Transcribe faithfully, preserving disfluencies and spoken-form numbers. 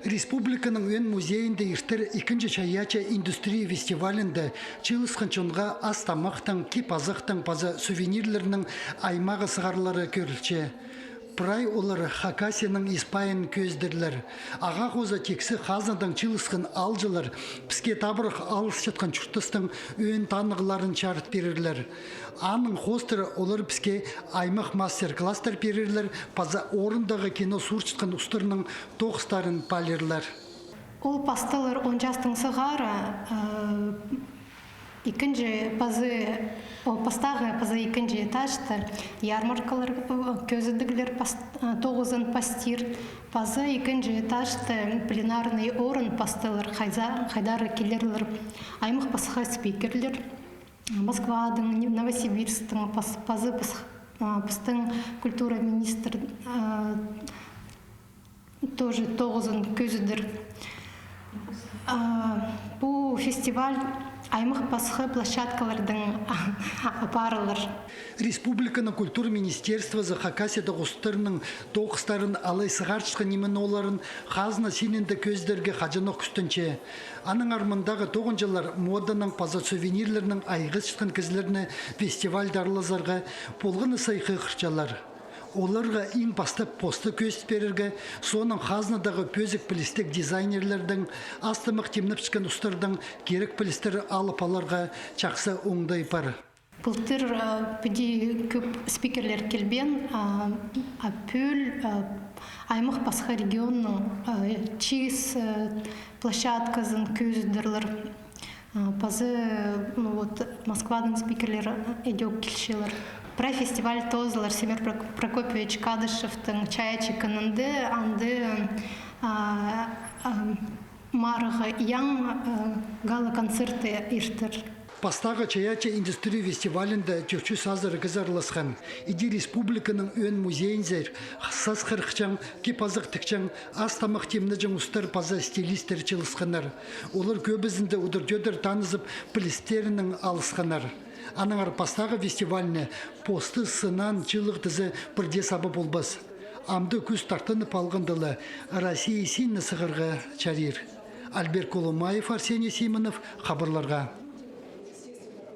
Республиканың Ӧӧн музейінде иртер ікінҷі чайаачы индустрия фестивалінде чыылысхан чонға ас-тамахтың, кип-азахтың паза сувенирлернің аймағы сығарылары кӧрілче. Прай олар Хакасияның ис-пайын кӧзідерлер. Ағаа хоза тиксі хазнадаң чыылысхан аалҷылар піске табырах алысчатхан чуртастың ӧӧн танығларын чарыт пирерлер. Аның хоостыра олар піске аймах мастер-класстар пирерлер паза орындағы кино суурчатхан устарның тоғыстарын паалирлар. Ол пасталар он частаң сығара, э, ікінҷі пазы, о, пастағы паза ікінҷі этажта ярмаркалар, э, кӧзідіглер пас-, э, тоғызын пастир. Паза ікінҷі этажта пленарный орын пасталар, хайза-, хайдар килерлер аймах пасха спикерлер. Москвадаң, Новосибирсктің, пас-, пазы пас-, а, пістің культура министр, а, тоже тоғызын кӧзідер. А, пу фестиваль аймах пасха площадкалардаң апарылар. Республиканың культура министерствозы Хакасиядағы устарның тоғыстарын алай сығарчатхан ниме-ноларын хазна синінде кӧзідерге хаҷанох кӱстенче. Аннаңар мындағы тоғынҷылар моданаң паза сувенирлернең айғасчатхан кізілерні фестивальда аралазарға полған на сай хығырчалар. Оларға иң пастап посты кӧзіт пирерге, соонаң хазнадағы пӧзік пілістіг дизайнерлердең, ас-тамах тимнепчеткен устардаң кирек пілістер алып аларға чахсы оңдай пар. Былтыр, а, піди кӧп спикерлер килбеен, а, а пӱӱл, а, аймах пасха регионның, а, чиис, а, площадказын кӧзідерлер. А, пазы, ну вот, Москвадаң спикерлер идӧк килчелер. Прай фестиваль тоозылар Семён Прок-, Прокопьевич Кадышевтің чайаачы кӱнінде, анда, а, а, марығға яң, э, гала-концерті иртер. Пастағы чайаачы индустрия фестивалінде тӧрт чӱс азыра кізі араласхан. Иди республиканың Ӧӧн музейінзер сас хырыхчаң, кип-азах тікчең, ас-тамах тимнеҷең устар паза стилисттер чыылысханнар. Олар кӧбізінде удур-тӧдір танызып, пілістерінең алысханнар. Аннаңар пастағы фестивальны посты сыннаң чыылығ тізе пірдее саба полбас. Амды кӱс тартынып алғанда ла, Россия синіне сығарға чарир. Альберт Колумаев, Арсений Симонов, хабарларға.